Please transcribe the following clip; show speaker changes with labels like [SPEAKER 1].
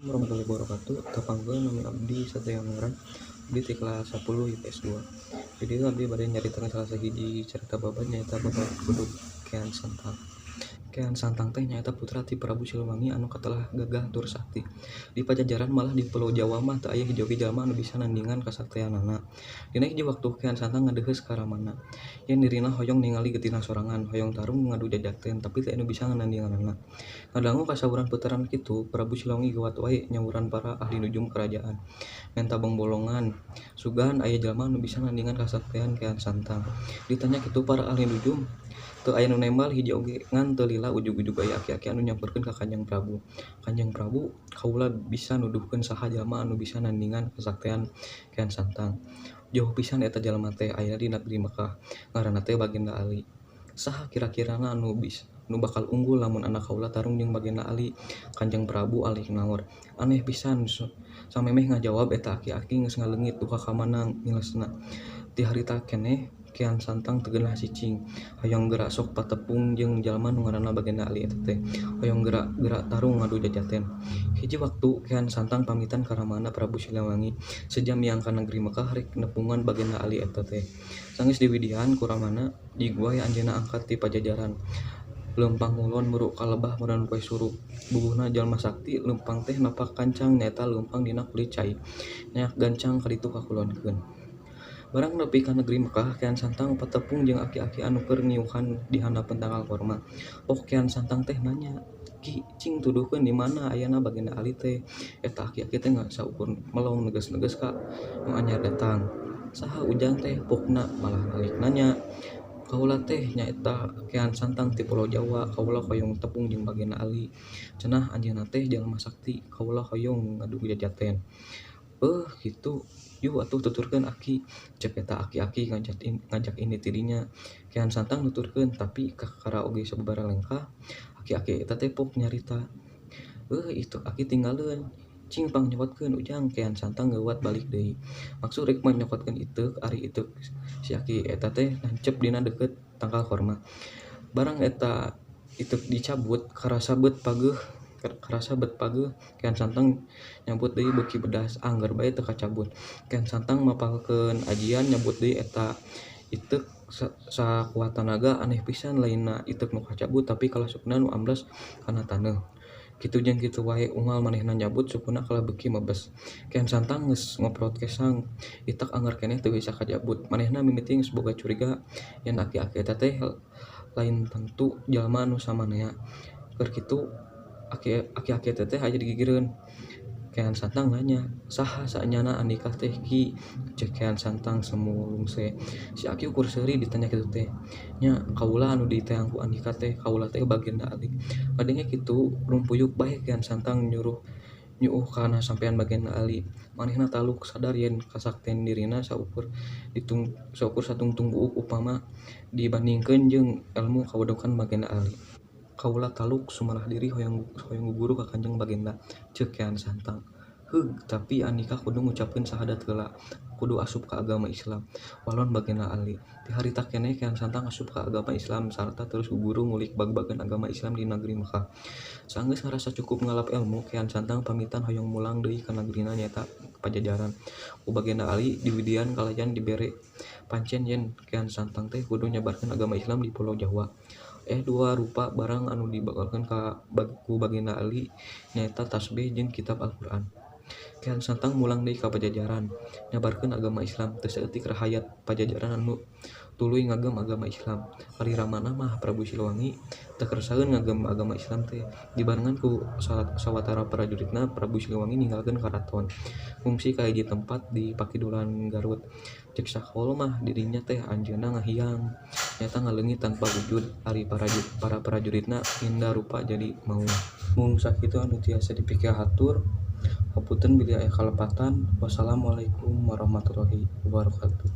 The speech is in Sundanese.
[SPEAKER 1] Warahmatullahi wabarakatuh. Tepangkeun, nami abdi Satria Pangeran, abdi ti kelas 10 IPS 2. Di dieu abdi bade nyaritakeun salah sahiji carita babad, nyaeta babad Budug Kean Santang. Kean Santang teh nyaeta putra ti Prabu Siliwangi anu katelah gagah tur sakti. Di Pajajaran, malah di Pulo Jawa mah, teu aya hiji oge jalma anu bisa nandingan kasakteanana. Dina hiji waktu Kean Santang ngadeheus ka ramana yen dirina hoyong ningali getihna sorangan, hoyong tarung ngadu jajaten, tapi teu aya nu bisa nandinganana. Ngadangu kasauran puterana kitu, Prabu Siliwangi gewat wae nyawuran para ahli nujum kerajaan, menta bongbolongan sugan aya jalma anu bisa nandingan kasaktean Kean Santang. Ditanya kitu, para ahli nujum teu aya nu nembal hiji oge. Ngan teu lila ujug-ujug aya aki-aki anu nyamperkeun ka Kanjeng Prabu. "Kanjeng Prabu, kaula bisa nuduhkeun saha jalma anu bisa nandingan kasaktean Kean Santang. Jauh pisan eta jalma teh, ayana di negeri Mekah, ngaranna teh Baginda Ali. Saha kira-kirana nu bakal unggul lamun anak kaula tarung jeung Baginda Ali, Kanjeng Prabu?" Alik naur. Aneh pisan, samemeh ngajawab eta aki-aki geus ngaleungit duka ka mana milesna. Ti harita keneh Kean Santang teu geunah cicing, hoyong geura sok patepung jeung jalma nu ngaranna Baginda Ali eta teh, hoyong geura tarung ngadu jajaten. Hiji waktu Kean Santang pamitan ka ramana Prabu Siliwangi, seja miang ka negeri Mekah rek nepungan Baginda Ali eta teh. Sanggeus diwidihan ku ramana, jig wae anjeunna angkat ti Pajajaran. Leumpang ngulon muru kalebah meureun poe surup. Bubuhna jalma sakti, leumpang teh napak gancang, nyaeta leumpang dina kulit cai, neak gancang kaditu kakulonkeun. Barang nepi ka negeri Mekah, Kean Santang patepung jeung aki-aki anu keur ngiuhan di handapeun tangkal korma. Pok Kean Santang teh nanya, "Ki, cing tuduhkeun di mana ayana Baginda Ali teh?" Eta aki-aki teh saukur melong neges-neges ka nu anyar datang. "Saha ujang teh?" pokna malah balik nanya. "Kaula teh nyaeta Kean Santang ti Pulo Jawa, kaula hoyong tepung jeung Baginda Ali. Cenah anjeunna teh jalma sakti, kaula hoyong ngadu jajaten." "Heuh, kitu. Yuh atuh tuturkeun, Aki," cek eta aki-aki ngajak indit ti dinya. Kean Santang nuturkeun, tapi kakara oge sababaraha lengkah aki-aki eta teh pok nyarita. "Heuh, itu aki tinggaleun. Cing pangnyokotkeun, Ujang." Kean Santang ngeuwat balik deui. Maksud rek nyokotkeun iteuk, ari iteuk si aki eta teh nancep dina deukeut tangkal korma. Barang eta iteuk dicabut, karasa bet pageuh. Kean Santang nyabut deui beuki bedas, angger bae teu kacabut. Kean Santang mapalkeun ajian, nyabut deui eta iteuk sakuat tanaga. Aneh pisan, lainna iteuk nu kacabut, tapi kalah sukuna nu ambles kana taneuh. Kitu jeung kitu wae, unggal manehna nyabut, sukuna kalah beuki mebes. Kean Santang geus ngoprot kesang, itek angger keneh teu bisa kacabut. Manehna mimiti geus boga curiga yen aki-aki eta teh lain tangtu jalma anu samanea. Keur kitu aki-aki eta teh aya di gigireun. Kean Santang nanya, "Saha saenyana andika teh, Ki?" cek Kean Santang semu lungse. Si aki ukur seuri ditanya kitu teh. "Nya, kaula anu diteang ku andika teh, kaula teh Baginda Ali." Ngadenge kitu, rumpuyuk bae Kean Santang nyuruh nyuuh kana sampean Baginda Ali. Manehna taluk sadar yen kasaktian dirina saukur satungtung buuk upama dibandingkeun jeung elmu kawedukan Baginda Ali. "Kaula taluk sumarah diri, hoyong hoyong guguru ka Kanjeng Baginda," ceuk Kean Santang. "Heug, tapi andika kudu ngucapkeun sahadat heula, kudu asup ka agama Islam," walon Baginda Ali. Ti harita keneh Kean Santang asup ka agama Islam sarta terus guguru ngulik bag-bagan agama Islam di nagri Mekah. Sanggeus ngarasa cukup ngalap elmu, Kean Santang pamitan hoyong mulang deui ka nagrina, nyaeta Pajajaran. Ku Baginda Ali diwidian kalayan dibere pancen yen Kean Santang teh kudu nyebarkeun agama Islam di Pulo Jawa. Dua rupa barang anu dibekelkeun ku Baginda Ali nyaeta tasbeh jeung kitab Al-Qur'an. Kean Santang mulang deui ka Pajajaran nyabarkeun agama Islam. Teu saeutik rahayat Pajajaran anu tuluy ngagem agama Islam. Ari ramana mah Prabu Siliwangi teu kersaeun ngagem agama Islam teh. Dibarengan ku sawatara prajuritna, Prabu Siliwangi ninggalkeun karaton, ngungsi ka hiji tempat di pakidulan Garut. Cek sakola mah di dinya teh anjeunna ngahiang, nyaeta ngaleungit tanpa wujud, ari para prajuritna pindah rupa jadi maung. Mung sakitu anu tiasa dipikahatur. Hapunten bilih aya kalepatan. Wassalamualaikum warahmatullahi wabarakatuh.